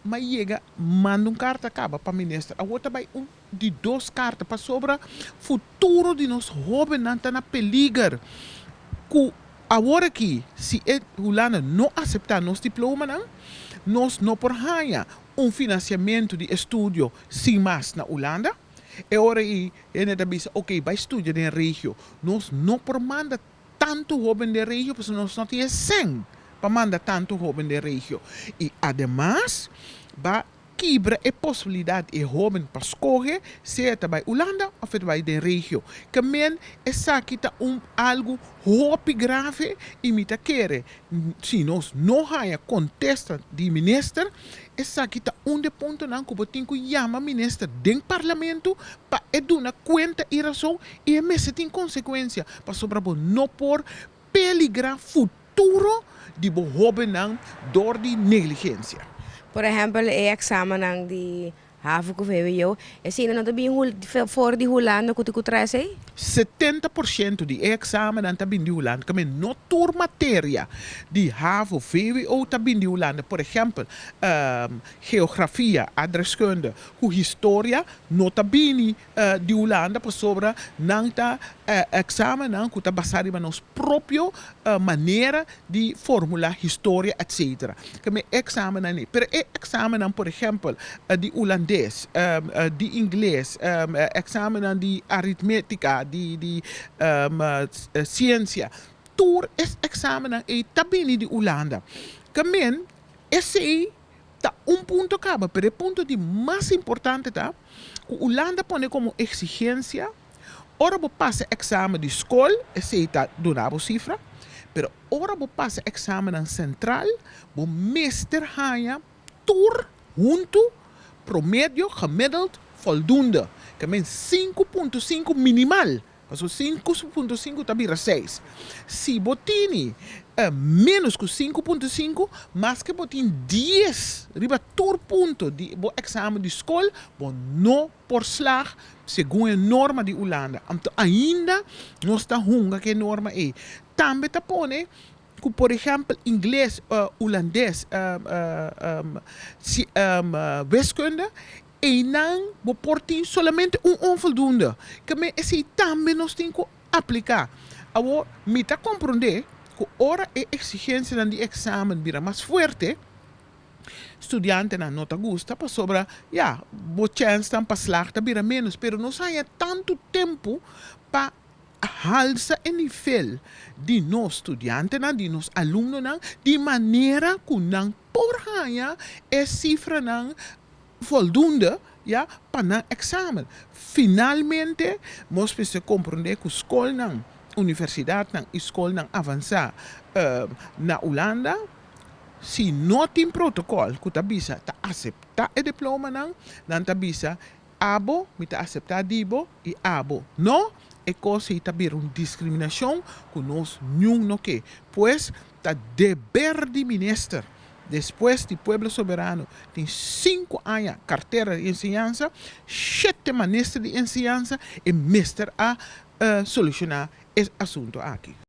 M'a yega manda un karta kaba pa minister. Awor ta bai un di dos karta pasobra futuro di nos hóbennan ta na peliger. Ku awor aki si e Hulanda no aseptá nos diplomanan, nos no por haña un finansiamentu di estudio sin mas na Hulanda. E ora ei hende ta bisa, ok, bai studia den regio. Nos no por manda tantu hóben den regio pasobra nos no tin e sèn pa manda tantu hóben den regio. I ademas ba kibra e posibilidat e hóben pa skohe sea ta bai Hulanda òf e ta bai den regio. Ke men esaki ta un algu hopi grave i mi ta kere si nos no haña kontesta di minister esaki ta un di e puntonan ku bo tin ku yama minister den parlamento pa e duna kuenta i rason i e mester tin konsekuensia pasobra bo no por peligrá futuro di bo hóbennan dor di negligensia. Por ehèmpel e èksamennan di Havo ku vwo, esei nan no ta bin for di Hulanda ku tin ku trae esei? 70% di e èksamennan ta bin di Hulanda. Ke men no tur materia di havo, vwo ta bin di Hulanda. Por ehèmpel, geografia, aardrijkskunde ku historia no ta bini di Hulanda pasobra nan ta èksamennan ku ta basá riba nos propio manera di formulá historia etcetera. Ke men èksamennan ei. Pero e èksamennan por ehèmpel di hulandes, di ingles, èksamennan di aritmétika, di siensia, tur e èksamennan ei ta bini di Hulanda. Ke men esei ta un punto kaba, pero e punto di mas importante ta ku Hulanda pone komo eksigensia ora bo pasa èksamen di skol, esei ta duna bo sifra, pero ora bo pasa èksamennan sentral, bo mester haña tur huntu promedio gemiddeld voldoende. Ke men 5,5 minimal. Pasobra 5,5 ta bira 6. Si bo tini ménos ku 5,5, maske bo tin 10 riba tur punto di bo èksamen di skol, bo no por slag segun e norma di Hulanda. Anto ainda nos ta hunga ku e norma ei. Tambe ta pone ku por ehèmpel ingles, hulandes, wiskunde, einan bo por tin solamente un onvoldoende. Ke men esei tambe nos tin ku apliká. Awor mi ta komprondé ku ora e eksigensianan di èksamen bira mas fuerte, studiantenan no ta gusta pasobra ya bo chènsnan pa slag ta bira ménos, pero nos haña tantu tempu pa halsa e nivel di nos studiantenan, di nos alumnonan, di manera ku nan por haña e sifranan voldoende, ya, pa nan èksamen. Finalmente nos mester komprondé ku skolnan, universidatnan i skolnan avansá na Hulanda, si no tin protokòl ku ta bisa ta aseptá e diplomanan, nan ta bisa abo mi ta aseptá di bo i abo no, e kos ei ta bira un diskriminashon ku nos niun no ke. Pues ta deber di minister, despues di Pueblo Soberano tin 5 aña kartera di enseñansa, shete minister di enseñansa, e mester a solushoná e asuntu aki.